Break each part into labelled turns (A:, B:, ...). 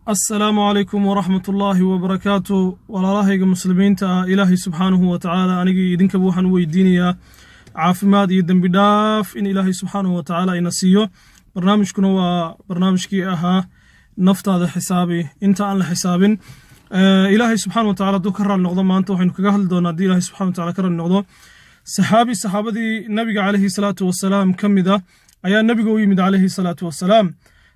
A: Assalaamu calaykum waraxmatullaahi wabarakaatu. Walaalahayga Muslimiinta ah, Ilaahay subxaanahu wa tacaala anigii idinkaba waxaan u weydiinayaa caafimaad iyo dembi dhaaf in Ilaahay subxaanahu wa tacaala ina siiyo. Barnaamijkuna waa barnaamijkii ahaa Naftaada Xisaabi Inta Aan La Xisaabin. Ilaahay subxaana wa tacala hadduu ka raali noqdo, maanta waxaynu kaga hadli doonaa, haddii Ilaahay subxana wa tacala ka raali noqdo, saxaabi saxaabadii Nabiga calayhi salaatu wasalaam ka mid ah ayaa Nabiga u yimid calayhi salaatu wasalaam.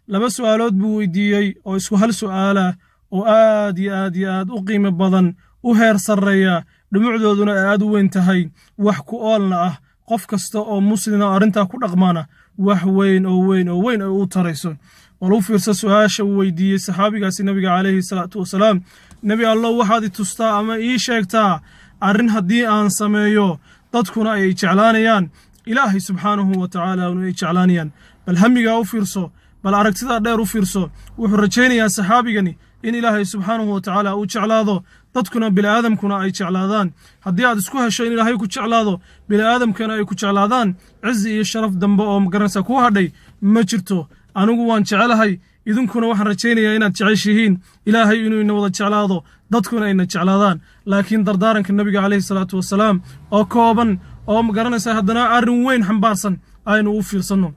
A: Laba su'aalood buu weydiiyey oo isku hal su'aala, oo aad iyo aad iyo aad u qiimo badan, u heer sarreeya, dhumucdooduna ay aad u weyn tahay, wax ku oolna ah, qof kasta oo Muslina arrintaa ku dhaqmaana wax weyn oo weyn oo weyn ay u tarayso. Bal u fiirsa su-aasha uu weydiiyey saxaabigaasi Nabiga calayhi salaatu wasalaam: "Nebi Allow, waxaad i tustaa ama ii sheegtaa arrin haddii aan sameeyo dadkuna ay jeclaanayaan, Ilaahay subxaanahu wa tacaala ay jeclaanayaan." Bal hamigaa u fiirso, bal aragtidaa dheer u fiirso. Wuxuu rajaynayaa saxaabigani in Ilaahay subxaanahu wa tacaala uu jeclaado, dadkuna bini'aadamkuna ay jeclaadaan. Haddii aad isku hesho in Ilaahay ku jeclaado, bini'aadamkana ay ku jeclaadaan, cizi iyo sharaf dambe oo magaranaysa kuu hadhay ma jirto. Anigu waan jecelahay, idinkuna waxaan rajaynayaa inaad jeceshihiin Ilaahay inuu ina wada jeclaado, dadkuna ayna jeclaadaan. Laakiin dardaaranka Nabiga calayhi salaatu wasalaam oo kooban oo magaranaysa haddana arrin weyn xambaarsan aynu u fiirsanno.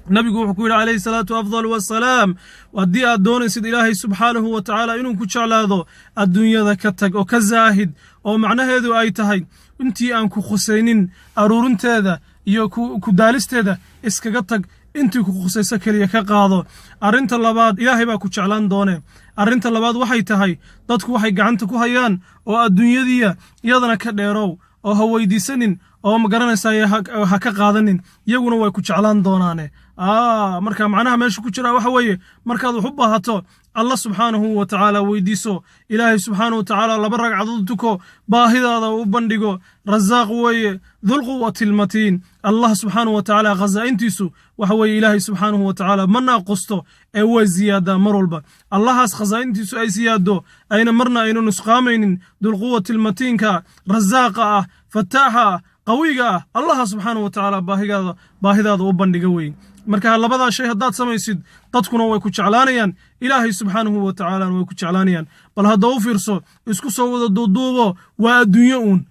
A: Nabigu wuxuu ku yidhi calayhi salaatu afdal wasalaam: "Haddii aad doonaysid Ilaahay subxaanahu wa tacaala inuu ku jeclaado, adduunyada ka tag oo ka zaahid," oo macnaheedu ay tahay intii aan ku khusaynin aruurinteeda iyo ku daalisteeda iskaga tag, intii ku khusayso keliya ka qaado. Arrinta labaad, Ilaahay baa ku jeclaan doone, arrinta labaad waxay tahay dadku waxay gacanta ku hayaan oo adduunyadiya iyadana ka dheerow, oo ha weydiisanin, oo ma garanaysaa, ha ka qaadanin, iyaguna way ku jeclaan doonaane. Marka macnaha meesha ku jira waxa weeye, markaad wax u baahato Allah subxaanahu wa tacaala weydiiso. Ilaahay subxaanahu wa tacaala laba ragcadood tuko, baahidaada u bandhigo. Rasaaq weeye, dulquwati lmatiin. Allah subxaanahu wa tacaala khasaa'intiisu waxa weeye, Ilaahay subxaanahu wa tacaala ma naaqusto ee way ziyaadaa mar walba. Allahaas khasaa'intiisu ay siyaado, ayna marna aynu nusqaamaynin, dulquwati lmatiinka, rasaaqa ah, fataaxa ah, qawiga ah, Allaha subxaanahu wa tacaala baahidaada u bandhiga wey. Marka labadaa shay haddaad samaysid, dadkuna way ku jeclaanayaan, Ilaahay subxaanahu wa tacaalana way ku jeclaanayaan. Bal hadda u fiirso, isku soo wada duuduubo, waa adduunyo uun.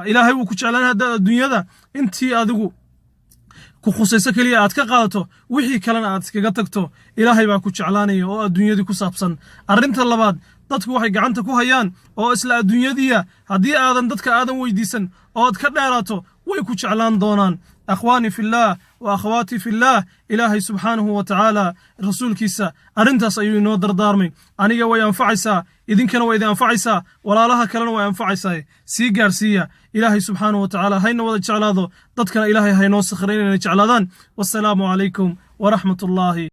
A: Ilaahay wuu ku jeclaanaya haddaad adduunyada intii adigu ku khusayso keliya aad ka qaadato, wixii kalena aad iskaga tagto. Ilaahay baa ku jeclaanaya oo adduunyadii ku saabsan. Arrinta labaad, dadku waxay gacanta ku hayaan oo isla adduunyadiya, haddii aadan dadka aadan weydiisan oo aad ka dheeraato, way ku jeclaan doonaan. Akhwaani fillaah wa akhwaati fillaah, Ilaahay subxaanahu wa tacaala rasuulkiisa arrintaas ayuu inoo dardaarmay. Aniga way anfacaysaa, idinkana way idin anfacaysaa, walaalaha kalena way anfacaysaa. Sii gaarsiiya. Ilaahay subxaanahu wa tacaala hayna wada jeclaado, dadkana Ilaahay haynoo sakhira inayna jeclaadaan. Wassalaamu calaykum waraxmat ullaahi.